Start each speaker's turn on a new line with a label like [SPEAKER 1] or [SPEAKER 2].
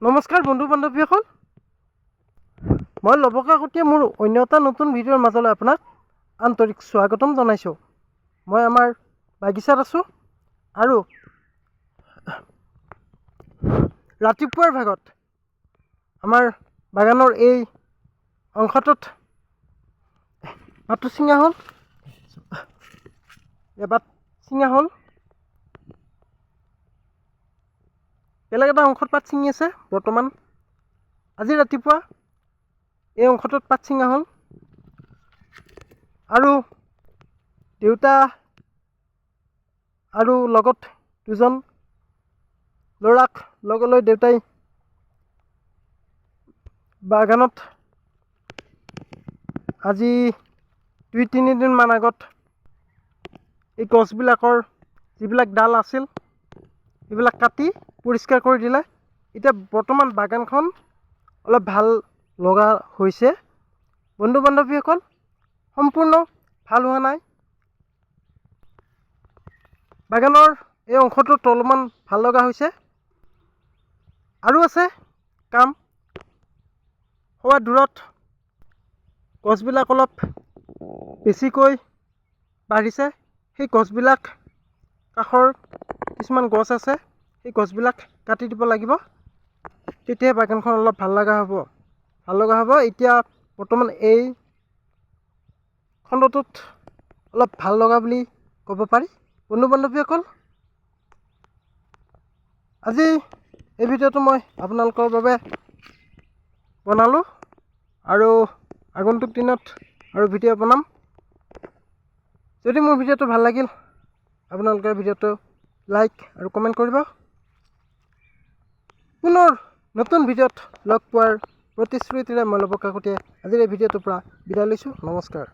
[SPEAKER 1] নমস্কাৰ বন্ধু বান্ধৱীসকল, মই লৱ কাকতিয়ে মোৰ অন্য এটা নতুন ভিডিঅ'ৰ মাজলৈ আপোনাক আন্তৰিক স্বাগতম জনাইছোঁ। মই আমাৰ বাগিচাত আছোঁ আৰু ৰাতিপুৱাৰ ভাগত আমাৰ বাগানৰ এই অংশটোত পাতো ছিঙা হ'ল, এবাৰ ছিঙা হ'ল, বেলেগ এটা অংশত পাত ছিঙি আছে বৰ্তমান। আজি ৰাতিপুৱা এই অংশটোত পাত ছিঙা হ'ল আৰু দেউতা আৰু লগত দুজন ল'ৰাক লগলৈ দেউতাই বাগানত আজি 2-3 দিনমান আগত এই গছবিলাকৰ যিবিলাক ডাল আছিল সেইবিলাক কাটি পৰিষ্কাৰ কৰি দিলে। এতিয়া বৰ্তমান বাগানখন অলপ ভাল লগা হৈছে। বন্ধু বান্ধৱীসকল, সম্পূৰ্ণ ভাল হোৱা নাই। বাগানৰ এই অংশটোত অলপমান ভাল লগা হৈছে। আৰু আছে কাম হোৱা। দূৰত গছবিলাক অলপ বেছিকৈ বাঢ়িছে। সেই গছবিলাক, কাষৰ কিছুমান গছ আছে, সেই গছবিলাক কাটি দিব লাগিব, তেতিয়াহে বাগানখন অলপ ভাল লগা হ'ব, ভাল লগা হ'ব। এতিয়া বৰ্তমান এই খণ্ডটোত অলপ ভাল লগা বুলি ক'ব পাৰি। বন্ধু বান্ধৱীসকল, আজি এই ভিডিঅ'টো মই আপোনালোকৰ বাবে বনালোঁ আৰু আগন্তুক দিনত আৰু ভিডিঅ' বনাম। যদি মোৰ ভিডিঅ'টো ভাল লাগিল, আপোনালোকে ভিডিঅ'টো লাইক আৰু কমেণ্ট কৰিব। পুনৰ নতুন ভিডিঅ'ত লগ পোৱাৰ প্ৰতিশ্ৰুতিৰে মই লৱ কাকতিয়ে আজিৰ এই ভিডিঅ'টোৰ পৰা বিদায় লৈছোঁ। নমস্কাৰ।